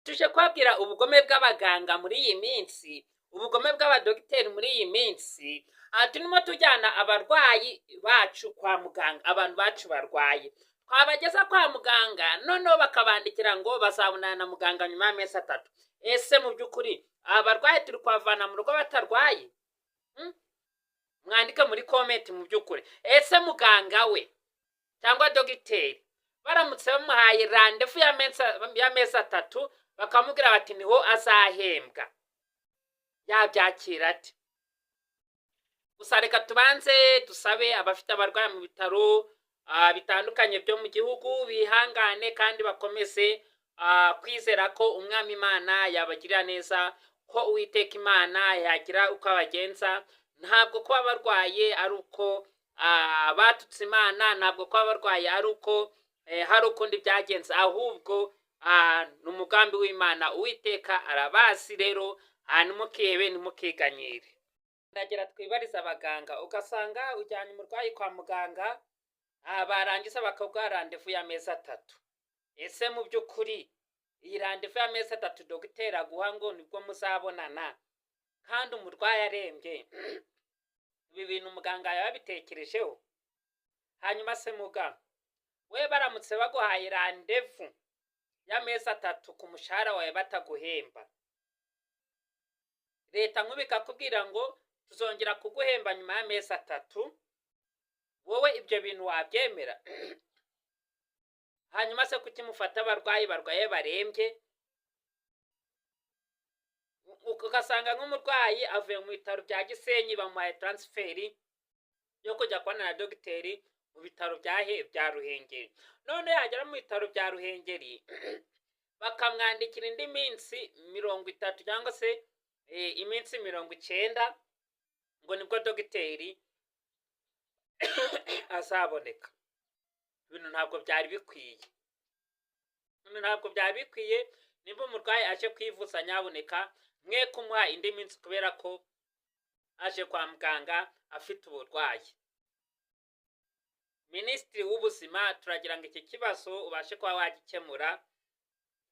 Tuje kubabwira ubugome bw'abaganga muri iyi minsi, ubugome bw'abadogiteri muri iyi minsi. Aha turimo tujyana abarwayi bacu kwa muganga, abantu bacu barwaye twabageza kwa muganga, noneho bakabandikira ngo bazabonana na muganga nyuma y'amezi 3. Ese mu by'ukuri aba barwayi turi kubavana mu rugo batarwaye? Mwandike muri comment. Mu by'ukuri, ese muganga we cyangwa dogiteri baramutse bamuhaye rendez-vous y'amezi 3, bakamubwira bati niho azahembwa, yabyakira ate? Gusa reka tubanze dusabe abafite abarwayi mu bitaro bitandukanye byo mu gihugu bihangane kandi bakomeze kwizera ko Umwami Imana yabagirira neza, ko Uwiteka Imana yagira uko abagenza. Ntabwo kuba barwaye ari uko batutse Imana, ntabwo kuba barwaye ari uko hari ukundi byagenze, ahubwo ni umugambi w'Imana. Uwiteka arabazi. Rero ntimukihebe, ntimukiganyire. Ndagira twibarize abaganga. Ugasanga ujyanye umurwayi kwa muganga, barangiza bakaguha rendez-vous y'amezi 3. Ese mu by'ukuri iyi rendez-vous y'amezi 3 dogiteri aguha ngo nibwo muzabonana, kandi umurwayi arembye, ibi bintu muganga yaba yabitekerejeho? Hanyuma se muga, we baramutse baguhaye rendez-vous y'amezi 3 ku mushahara wawe bataguhemba, leta nk'ubu ikakubwira ngo tuzongera kuguhemba nyuma y'amezi 3, wowe ibyo bintu wabyemera? Hanyuma se kuki mufata abarwayi barwaye barembye, ugasanga nk'umurwayi avuye mu bitaro bya Gisenyi, bamuhaye transfert yo kujya kubona na dogiteri mu bitaro bya Ruhengeri, none yagera mu bitaro bya Ruhengeri bakamwandikira indi minsi 30 cyangwa se iminsi 90 ngo nibwo dogiteri azaboneka? Ibintu ntabwo byari bikwiye, ibintu ntabwo byari bikwiye. Nimba umurwayi aje kwivuza, nyaboneka mwe kumuha indi minsi kubera ko aje kwa muganga afite uburwayi. Minisitiri w'Ubuzima, turagira ngo iki kibazo ubashe kuba wagikemura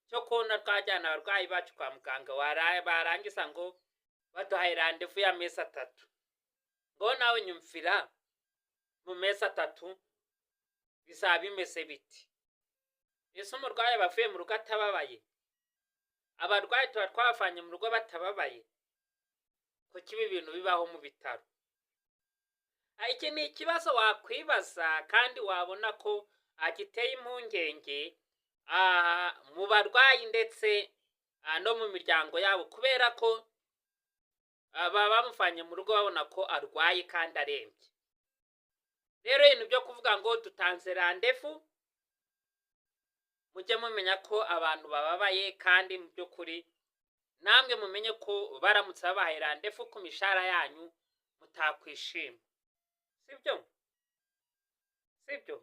cyo kubona twajyana abarwayi bacu kwa muganga, barangiza ngo baduhaye rendez-vous y'amezi 3. Ngo nawe nyumvira, mu mezi 3 bizaba bimeze biti? Ese umurwayi aba avuye mu rugo atababaye? Abarwayi tuba twabavanye mu rugo batababaye? Kuki ibi bintu bibaho mu bitaro? Iki ni ikibazo wakwibaza kandi wabona ko giteye impungenge mu barwayi ndetse no mu miryango yabo, kubera ko baba bamuvanye mu rugo babona ko arwaye kandi arembye. Rero ibintu byo kuvuga ngo dutanze rendez-vous, mujye mumenya ko abantu bababaye, kandi mu by'ukuri namwe mumenye ko baramutse babahaye rendez-vous ku mishahara yanyu mutakwishima. Sibyo? Sibyo?